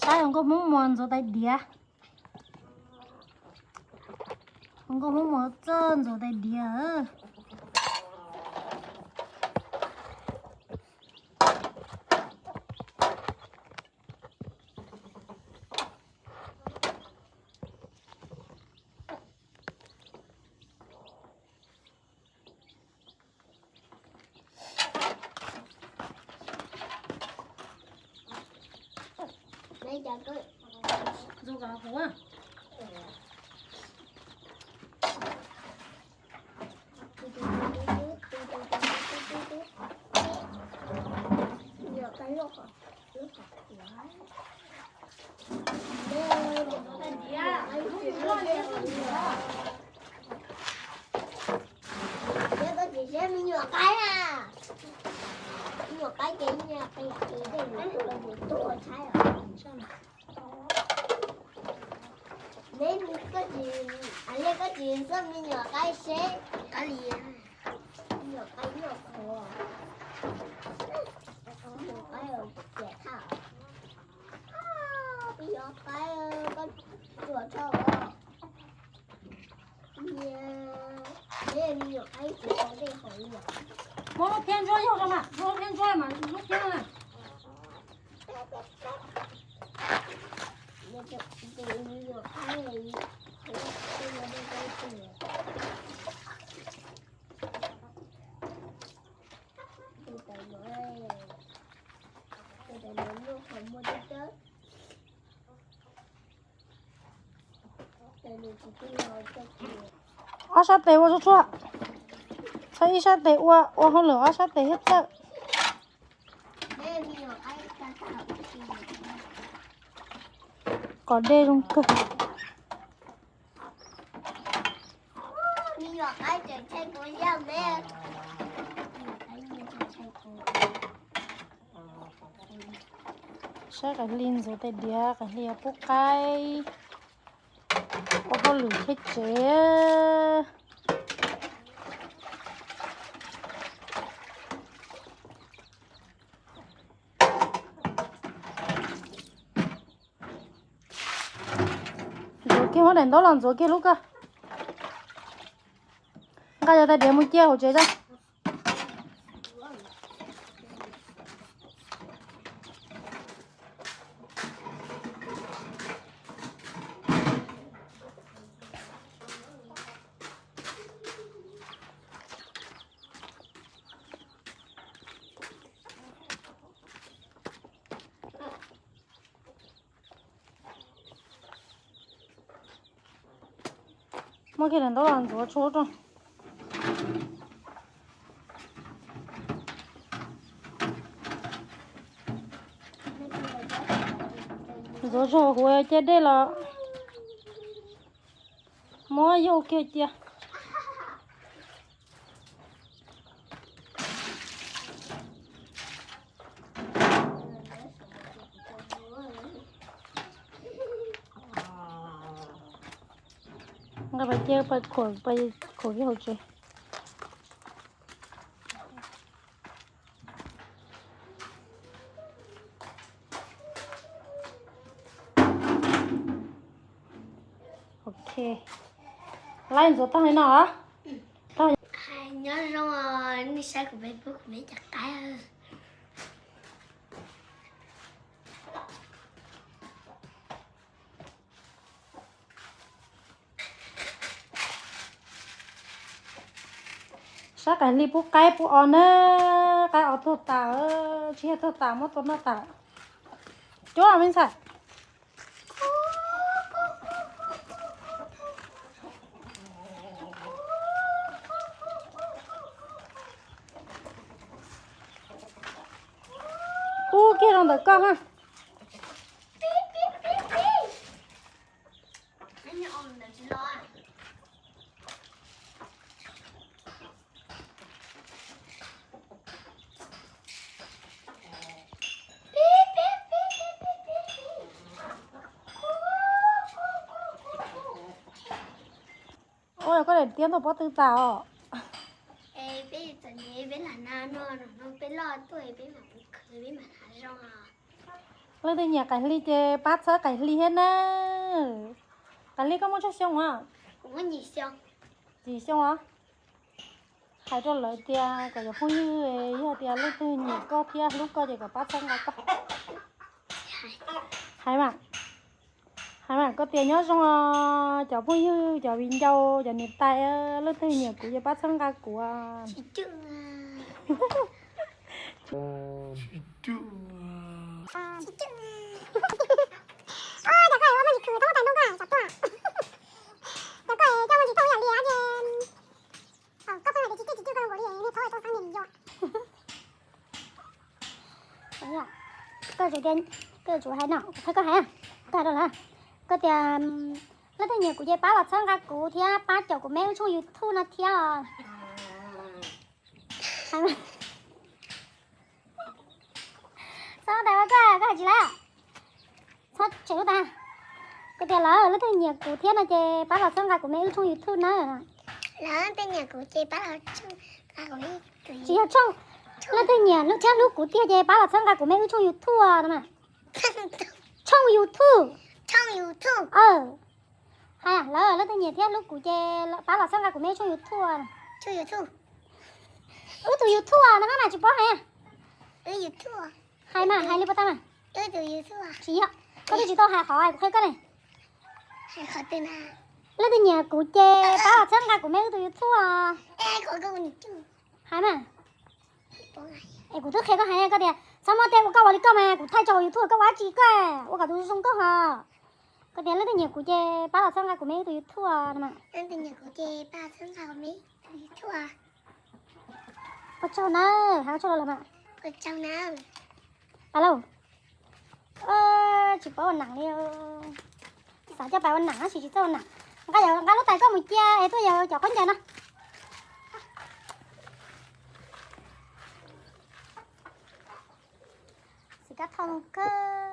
qaib hauv nkauj Hmoob Muas ntxuav tais diav. Hauv nkauj Hmoob Muas txawj ntxuav tais diav. Koj tsis saib me nyuam qaib na. Me nyuam qaib ces ib nyuag qias qias tej ntawd tuaj ces tuag tshaib os. Neb koj tsis, a li koj tsis xoj me nyuam qaib seb. Qab li, me nyuam qaib nyuaj qhuav. Me nyuam qaib ciam thaj. Me nyuam qaib, koj tsuas tso os. Muab lub phiab ntsuab yog rau mas, muab lub phiab ntsuab mas lub phiab na. Ob sab tes ua tsuag tsuag, txhob ib sab tes ua, ua hauj lwm ob sab tes thiaj txawj. Kom dej zoo kawg. Saib Qaim Hli ntxuav tais diav, Qaim Hli pub qaib, ua hauj lwm thiab tsev. Ntxuav kiag muab daim ntaub los ntxuav kiag lub koj. Nqa cov tais diav mus cia hauv tsev tso. Muab kiag daim ntaub los ntxuav tshuaj rau. Ntxuav tsuag huv cia dej los muab yaug kiag cia. Nqa pais cia, pais khuam, pais khuam kiag hauv tsev. Ok, laib ntxuav tag li no os. Nyob zoo, nej saib kuv peb pub kuv peb cov qaib. Saib Qaim Hli pub qaib pub os na, qaib os tuag tas, tshiab tuag tas, muab tua noj tas. Cuab me ntxhais. Pub kiag rau ntawm koj ha. Ua koj daim tiab ntog pob tw tas os. Es peb txom nyem peb lam hnav no, no peb loj tuaj peb mam mus khwv peb mam hnav zoo os. Leej twg nyiam Qaim Hli ces pab txhawb Qaim Hli thiab na. Qaim Hli koj muaj tsawg xyoo a? Yim xyoo os. Hais rau lawv tias kom cov phooj ywg, yog tias leej twg nyiam koj thiab hlub koj ces kom pab txhawb nqa koj. Hais mas, hais mas koj tias nyob zoo os cov phooj ywg, cov viv ncaus, cov niam tais, leej twg nyiam kuv ces pab txhawb nqa kuv. Koj yuav hais no, koj hais, koj hais rau lawv, koj tias leej twg nyiam kuv ces pab los txhawb nqa kuv thiab pab caum kuv meb lub tshooj YouTube no thiab os. Txhob tais ua koj, koj hais tsis lawm. Txhob tseem lub tas. Koj tias lawv leej twg nyiam kuv thiab no ces pab los txhawb nqa kuv meb lub tshooj YouTube na. Tsis yog tshooj, leej twg nyiam thiab hlub kuv tiag ces pab los txhawb nqa kuv meb lub tshooj YouTube no mas. Tshooj YouTube. Hais lawv leej twg nyiam thiab hlub kuv ces pab los txhawb nqa kuv meb tshooj YouTube. Wb tus YouTube no mas tsis paub hais. Hais mas hais li puas tau mas. Tsis yog, koj twb tsis tau hais qhov kuv qhia koj ne. Leej twg nyiam kuv ces pab los txhawb nqa kuv meb wb tus YouTube. Hais mas. Es kuv twb qhia koj hais, koj tias txhob muab tej ua koj ua li koj mas kuv thaij tso hauv YouTube koj ua dab tsi koj, ua kom tus zoo nkauj ho. Koj tias leej twg nyiam kuv ces pab los txhawb nqa kuv meb wb tus YouTube no mas. Ua tsaug nawb, hais ua tsaug los lawm mas. Alo. Tsis paub ua nam li. Xav coj pais ua nam tab sis tsis txawj ua nam. Nqa, nqa lub tais koj mus cia es tuaj yawg cov khaub ncaws no. Xim kab thau kawg.